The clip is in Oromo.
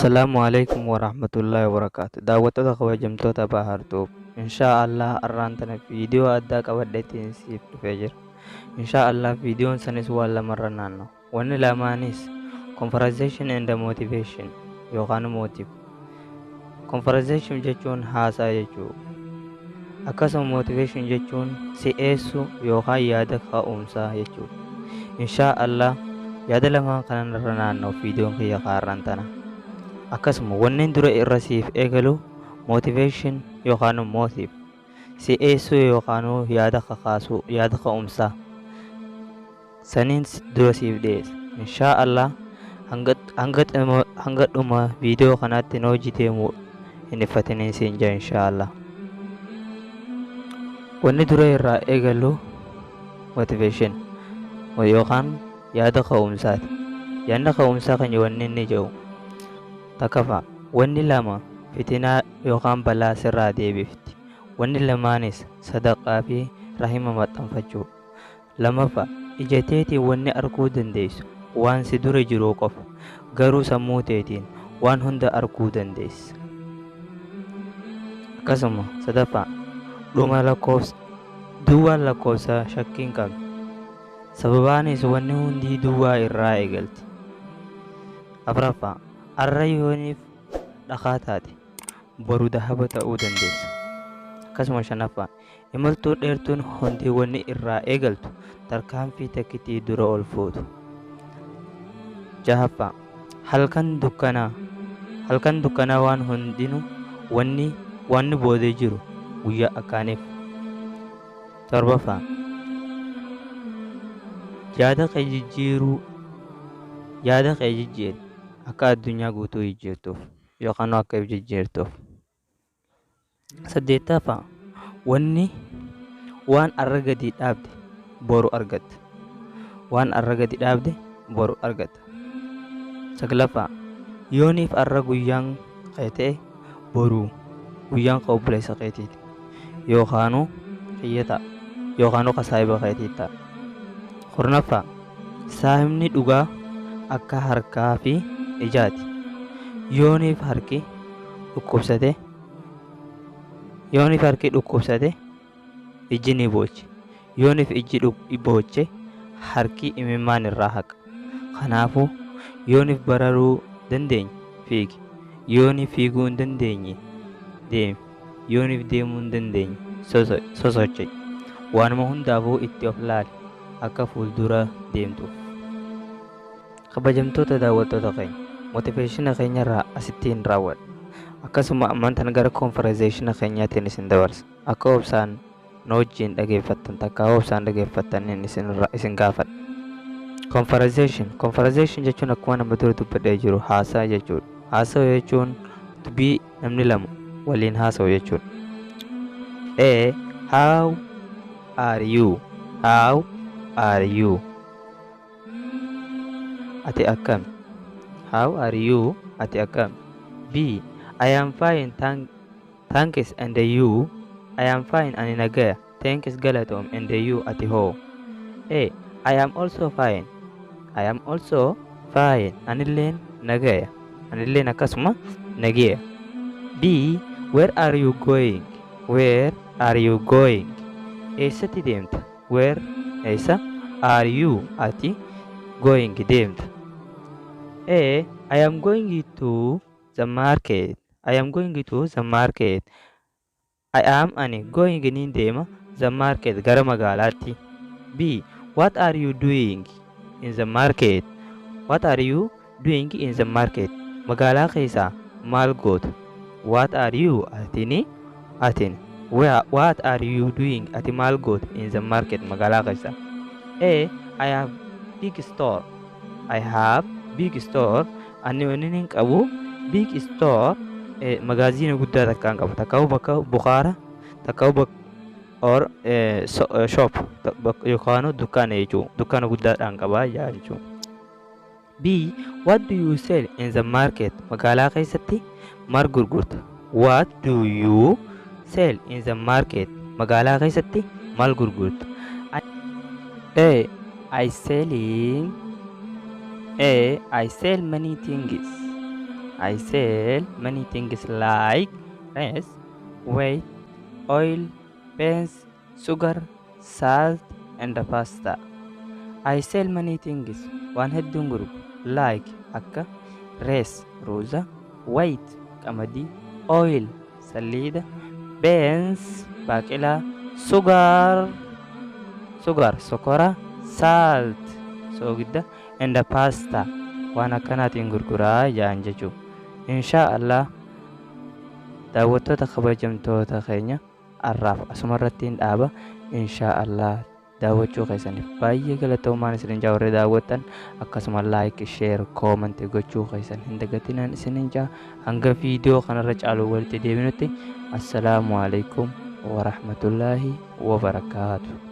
Assalaamu alaikum warahmatullaahi wabarakaatu. Daawwattoota kabajamtoota Bahartuu, inshaa Allah arraan tana viidiyoo addaa qabadheetiin siif dhufee jira. Inshaa Allah viidiyoon sanis waan lamarra naanna'a. Wanni lamaanis conversation and motivation yookaan motive. Conversation jechuun haasaa jechuudha. Akkasuma motivation jechuun si'eessuu yookaan yaada ka'umsaa jechuudha. Inshaa Allah yaada lamaan kanarra naanna'u viidiyoon kiyya kaarraan tana. Akkasuma wanneen dura irra siif eegalu motivation yookaan motive, si'eessuu yookaan yaada kakaasuu, yaada ka'umsaa saniin dura siif dhiyeessa. Inshaa Allah hanga dhuma viidiyoo kanaatti na hojii deemuu hin iffatiniin siin jira inshaa Allah. Wanni dura irraa eegalu motivation yookaan yaada ka'umsaati. Yaadni ka'umsaa kan wanni inni jedhu takkaffaa, wanni lama fitinaa yookaan balaa sirraa deebifti. Wanni lamaanis sadaqaa fi rahima maxxanfachuu. Lammaffaa, ija teetiin wanni arguu dandeessu waan si dura jiru qofa. Garuu sammuu teetiin waan hunda arguu dandeessa. Akkasuma sadaffaa, dhuma lakkoofsa duwwaan lakkoofsa shakkii hin qabne. Sababaanis wanni hundi duwwaa irraa eegalti. Afuraffaa, arra yooniif dhakaa taate boru dahaba ta'uu dandeessa. Akkasuma shanaffaa, imaltuu dheertuun hundi wanni irraa eegaltu tarkaanfii takkitii dura ol fuutu. Jahaffaa, halkan dukkanaa waan hundinuu wanni boodee jiru guyyaa akkaaniif. Torbaffaa, yaada kee jijjiiri akka addunyaa guutuu jijjiirtuuf yookaan akka if jijjiirtuuf. Saddeettaffaa, wanni waan arra gadi dhaabde boru argatta. Waan arra gadi dhaabde boru argatta. Saglaffaa, yooniif arra guyyaan kee ta'e boru guyyaan kee obboleessa keetiiti. Yookaanuu kiyya ta'a. Yookaanuu ka saahiba keetii ta'a. 10ffaa, saahibni dhugaa akka harkaa fi ijaati. Yooniif harki dhukkubsate ijji ni boochi. Yooniif ijji booche harki imimmaan irraa haqa. Kanaafuu yooniif bararuu dandeenye fiigi. Yooniif fiiguu hin dandeenye deemi. Yooniif deemuu hin dandeenye sosocho'i. Waanuma hundaafuu itti of laali akka fuuldura deemtuuf. Kabajamtoota daawwattoota keenya, motivation keenyarraa asittiin raawwadha. Akkasuma ammaan gara conversation keenyaatiin isin dabarsa. Akka obsaan na wajjin dhageeffattan takka obsaan dhageeffattaniin isin gaafadha. Conversation. Conversation jechuun akkuma nama dura dubbadhee jiru haasaa jechuudha. Haasaa jechuun dubbii namni lama waliin haasa'u jechuudha. A. How are you? How are you? Ati akkam? How are you? Ati akkam? B. I am fine, thanks, and you? I am fine, ani nagaya. Thanks, galatoom, and you, ati hoo? A. I am also fine. I am also fine. Anilleen nagaya. Anilleen akkasuma nagaya. B. Where are you going? Where are you going? Eessatti deemta? Where, eessa, are you, ati, going, deemta? A. I am going to the market. I am going to the market. I am, ani, going, niin deema, the market, gara magaalaatti. B. What are you doing in the market? What are you doing in the market? Magaalaa keessaa maal goota? What are you, atini, atin. Where, what are you doing, ati maal goota, in the market, magaalaa keessaa? A. I have big store. I have big store. Ani wanni hin qabu big store, magaazina guddaa takkaan qaba. Takkaa'u bakka bukaara, takkaa'u bakka or shop yookaan dukkaana jechuudha. Dukkaana guddaadhaan qabaa jechuudha. B. What do you sell in the market? Magaalaa keessatti maal gurgurta? What do you sell in the market? Magaalaa keessatti maal gurgurta? A. I selling A. I sell many things. I sell many things like rice, wheat, oil, beans, sugar, salt, and pasta. I sell many things. Waan hedduun gurgura. Like akka rice, ruuza, wheat, qamadii, oil, saliida, beans, baaqelaa, sugar, sugar, sokora, salt, soogidda, and pasta. Waan akkanaatiin gurguraa ja'an jechuudha. Inshaa Allah, daawwattoota kabajamtoota keenya, har'aaf asuma irratti hin dhaaba. Inshaa Allah, daawwachuu keessaniif baay'ee galatoomaan isinin jaa. Warri daawwattan akkasuma like, share, comment gochuu keessan hin dagatinaan isinin jaa. Hanga viidiyoo kanarra caalu walitti deebinutti, assalaamu alaikum warahmatullaahi wabarakaatu.